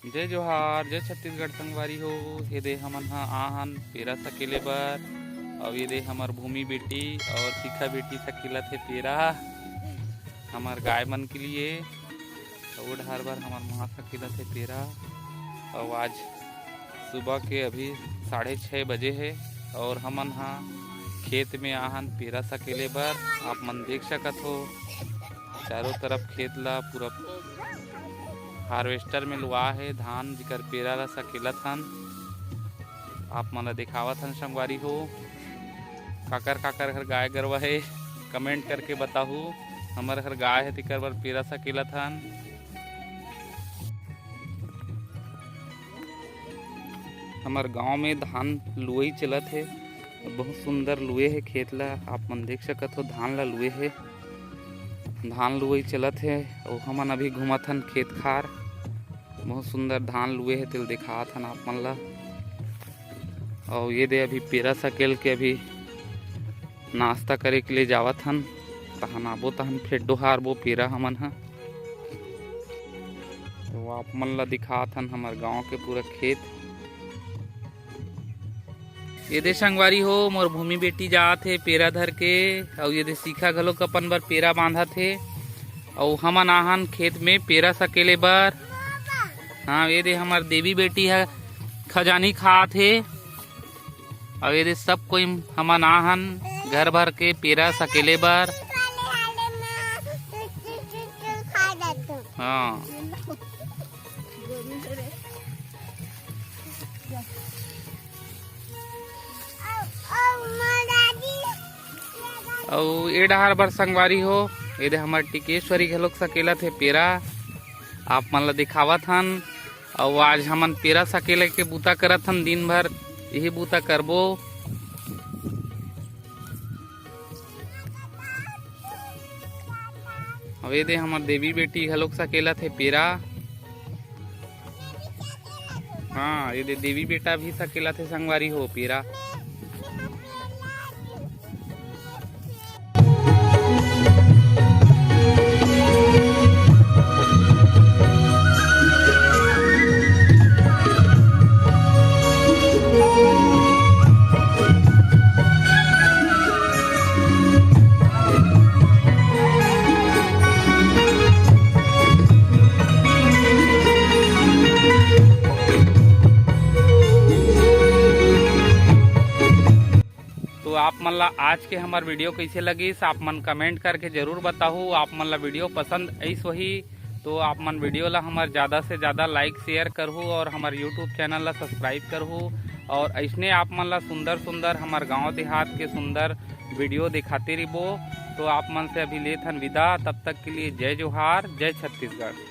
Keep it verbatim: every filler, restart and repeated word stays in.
जय जोहार, जय छत्तीसगढ़ संगवारी हो। ये दे हमन ह आहन पेरा सकेले बर, अउ ये दे हमर भूमि बेटी अउ शिखा बेटी सकेलत हे पेरा। हमर गाय मन के लिए। अउ ओ डहर बर हमर माँ सकेलत हे पेरा। अउ आज सुबह के अभी साढ़े छः बजे हे अउ हमन ह खेत में आहन पेरा सकेले बर। आप मन देख सकत हो, चारों तरफ खेत ला पूरा हार्वेस्टर में लुआ हे धान, जेकर पेरा ला सकेलत हन। आप मन ला देखावत हन संगवारी हो, काकर काकर घर गाय गरवा हे, कमेंट करके बताहू। हमर घर गाय हे, तेकर बर पेरा सकेलत हन। हमर गांव में धान लुवई चलत हे, बहुत सुंदर लुए हे खेत ला। आप मन देख सकत हो, धान ला लुए हे, धान लुवई चलत हे। अउ हमन अभी घूमत हन खेत खार, बहुत सुंदर धान लुए हे, तेल देखात हन आप मन ला। अउ ये दे अभी पेरा सकेल के अभी नाश्ता करे के लिए जावत हन, तहन आबो तहन फेर डोहारबो पेरा हमन ह। तो आप मन ला दिखात हन हमर गांव के पूरा खेत। ये दे संगवारी हो, मोर भूमि बेटी जात हे पेरा धर के, अउ ये दे शिखा घलोक अपन बर पेरा बांधत हे, अउ हमन आहन खेत में पेरा सकेले बर। हाँ, ये दे हमर देवी बेटी ह खजानी खात हे, अउ ये दे सब कोई हमन आहन घर भर के पेरा सकेले बर। हाँ। अउ ए डहार बर संगवारी हो, ये दे हमर टिकेश्वरी घलोक सकेलत हे पेरा, आप मन ला दिखावत हन। अउ आज हमन पेरा सकेले के बूता करत हन, दिन भर यही बूता करबो। अउ ये दे हमर देवी बेटी घलोक सकेलत हे पेरा। हाँ, ये दे देवी बेटा भी सकेलत हे संगवारी हो पेरा। तो आप मन ला आज के हमर वीडियो कइसे लगिस, आप मन कमेंट करके जरूर बताहू। आप मन ला वीडियो पसंद आइस होही तो आप मन वीडियो ला हमर ज़्यादा से ज़्यादा लाइक शेयर करहू और हमर यूट्यूब चैनल ला सब्सक्राइब करहू। और अइसने आप मन ला सुंदर सुंदर हमर गांव देहात के सुंदर वीडियो दिखाते रहिबो। तो आप मन से अभी लेत हन विदा, तब तक के लिए जय जोहार, जय छत्तीसगढ़।